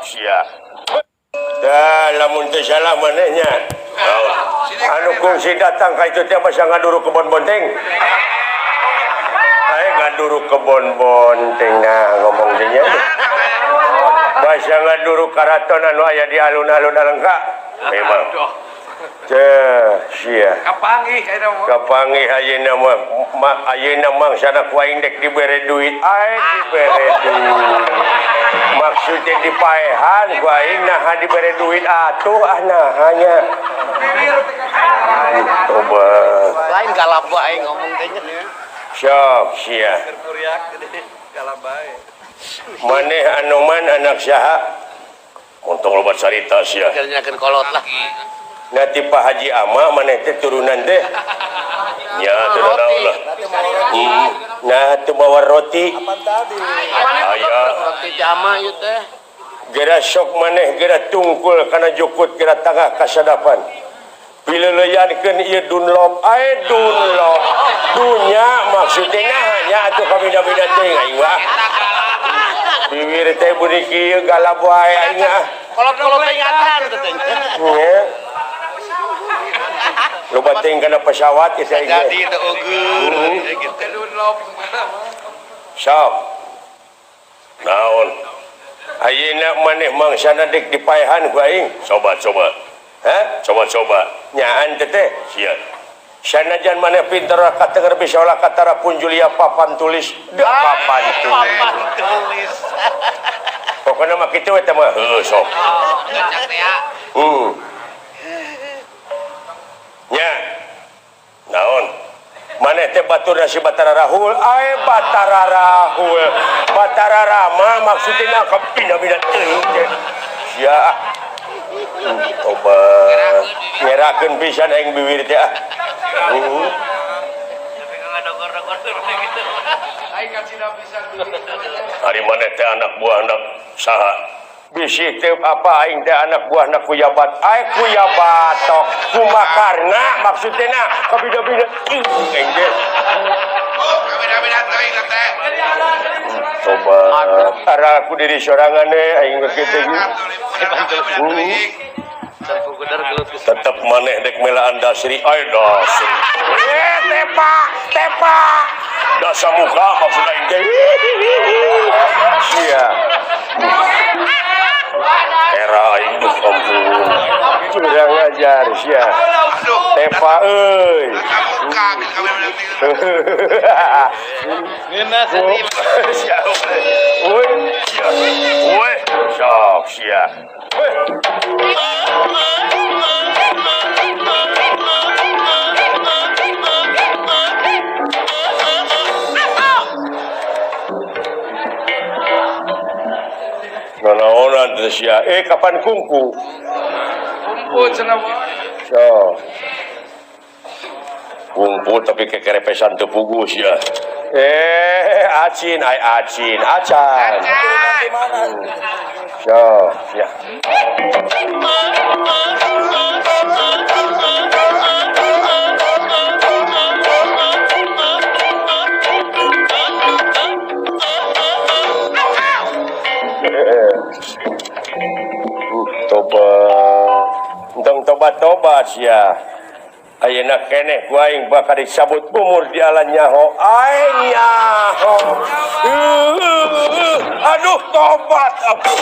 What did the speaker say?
Sok sia. Dah lamun teu salah manehnya. Anu kungsi datang ka itu teh basa ngaduru kebon bonteng. Ayo ngaduru kebon bonteng nah ngomong teh nya. Basa ngaduru karaton anu aya di alun-alun Alengka. Memang. Teh sia. Kapanggih ayeuna mah. Kapanggih ayeuna mah ayeuna mangsana ku aing dek dibere duit. Aing dibere duit. Maksudnya dipaehan ku aing naha dibere duit atuh ah naha nya. Tobat. Lain galap bae ngomong teh nya. Sok sia. Galap bae. Maneh Anoman anak saha? Untung loba carita sia. Nyakeun kolot lah. Nanti Pak Haji Ama maneh teh turunan teh. Ya turunan lah. Nah teu bawa roti. Aya. Roti jama ieu teh. Gera sok maneh gera tungkul kana jukut gera tangah kasadapan. Pileuleyankeun ieu Dunlop, ae Dunlop. Dunya maksudna nya atuh kabida-bida teuing aing mah. Bibir teh beuki kieu galap wae aing ah. Kolot-kolot teh ingatan teh. Nya. Loba teuing kana pesawat ieu teh. Jadi teu eugeun. Dunlop. Sok. Naon? Ayeuna maneh mangsana dek dipaehan ku aing. Coba-coba. Hah? Coba-coba. Nyaan teh teh. Sia. Sanajan maneh pinter katenger bisa olah katara pun Julia papan tulis. Da papan tulis. Papan tulis. Pokona mah kitu we teh mah. Heuh sok. Nya. Naon? Maneh teh batur si Batara Rahul, ae Batara Rahul. Batara Rama maksudna kapina-pina teuing teh. Sia. Tobat. Ngerakeun pisan aing bibir teh ah. Ari maneh teh anak buah anak saha? Bisi teh apa aing teh anak buah anak kuyabat. Ae kuyabatok. Kumakarna maksudna kabida-bida aing teh. Kabida-bida teuing teh. Tobat. Ara ku diri sorangan we aing mah kitu. Tetep maneh dek melaan dasri. Ae dasri. Tepa, tepa. Dasa muka maksud aing teh. Sia. Era aing duh ampun. Kurang ajar sia. Tepa euy. Ngeunah sedih. Sia. Woi. Woi, sok sia. Nanaonan teh sia. Kapan kungku? Kungku cenah. So. Kungku tapi kekerepesan teu puguh sia. Acin, ai acin, acan. So, ya. Tobat. Entong tobat-tobat sia. Ayeuna keneh ku aing bakal disabut umur di alam nyaho. Aing nyaho. Aduh tobat aku.